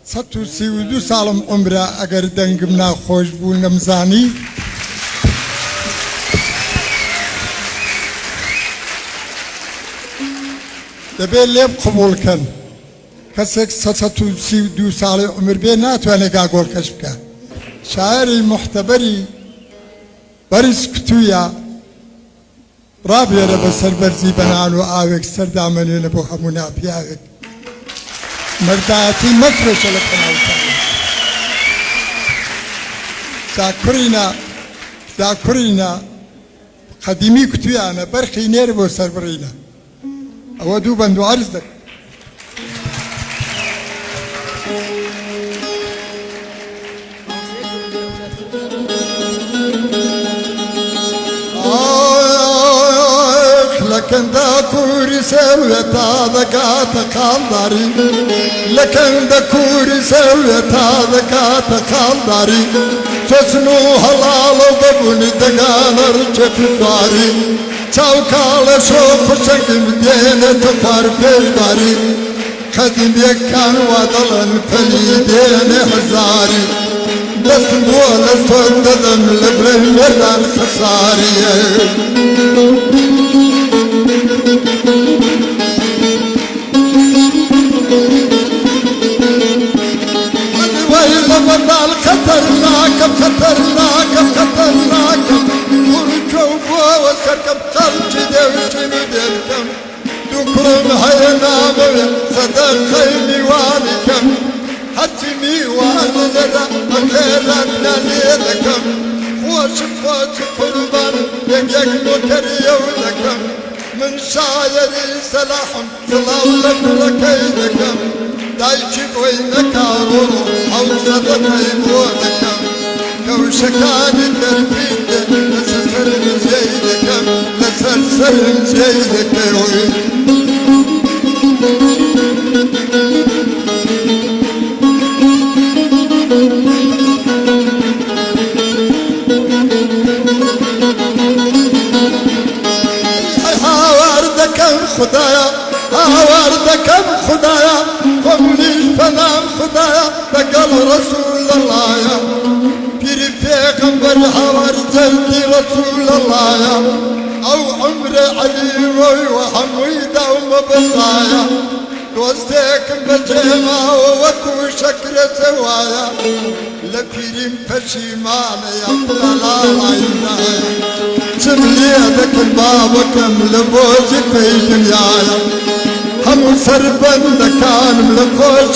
132 ساڵم عومرە ئەگەر دەنگم ناخۆش بوو نەمزانی. دەبێ لێم قبوڵ کەن. کەسێک 132 ساڵی عومر بێ ناتوانێ گاگۆڵکەش بکا. شاعێری موحتەبەری بەرز کوتوویە. ڕابوێرە بە سەربەرزی بە نان و ئاوێک سەر دامەنێنە بۆ هەموو ناپیاوێک مەردایەتی مەفرۆشە لە پەناو تاوێک جا کوڕینە جا کوڕینە قەدیمی کوتویانە بەرخی نێر بۆ سەربڕینە ئەوە دوو بەند و عەرز دەکەم. لە کەندە کوری سەروێ تا دەگاتە خاڵداری لە کەندە کوری سەروێ تا دەگاتە خاڵداری چۆچن و هەڵاڵە و بەبوونی دەگانە ڕکێفی خواری چاو کاڵە شۆخ و شەنگم دێنێتە خوار پێشداری قەدیم یەکان وا دەڵێن پەلی دێنێ هەزاری دەستم بۆ لە تۆ دەدەم لە برای مەردان خەساریە. وای لە بەتاڵ خەتەرناکەم خەتەرناکەم خەتەرناکەم کوڕ بۆوە سەرکەم خەڵکی دێوچین و دێلکەم دوو کوڕم هەیە نامەوێ سەدەقەی میوانی کەم هەرچی میوانە لێرە بەخێراتیان لێ دەکەم خۆشم خۆش قوربانم یەک یەک نۆکەریەو دەکەم من شایەری سەلاحم سڵاو لە کوڕەکەی دەکەم دایکی بۆی نەکا ڕۆڵ ئەو سەدەقەی بۆ دەکەم کەوشەکانی تەرپین دێ لەسەر سەرم جێی دەکەم لەسەر سەرم جێی دەکەم. هاوار دەکەم خودایە هاوار دەکەم خودایە خۆم منیش پەنام خودایە لەگەڵ ڕەسول اللهە پیری پێغەمبەر هاوار جەردی ڕەسول اللهە ئەو عومرە عەلی ڕۆی و هەمووی داومە بەسایە دۆستێکم بەجێماوە وەکو شەکرە سەوایە لە پیریم پەشیمانە یاخودا لاڵایمدایە چم لێ دەکرد بابەکەم لە بۆ جفەی دنیایە هەموو سەربەندەکانم لە خۆشی.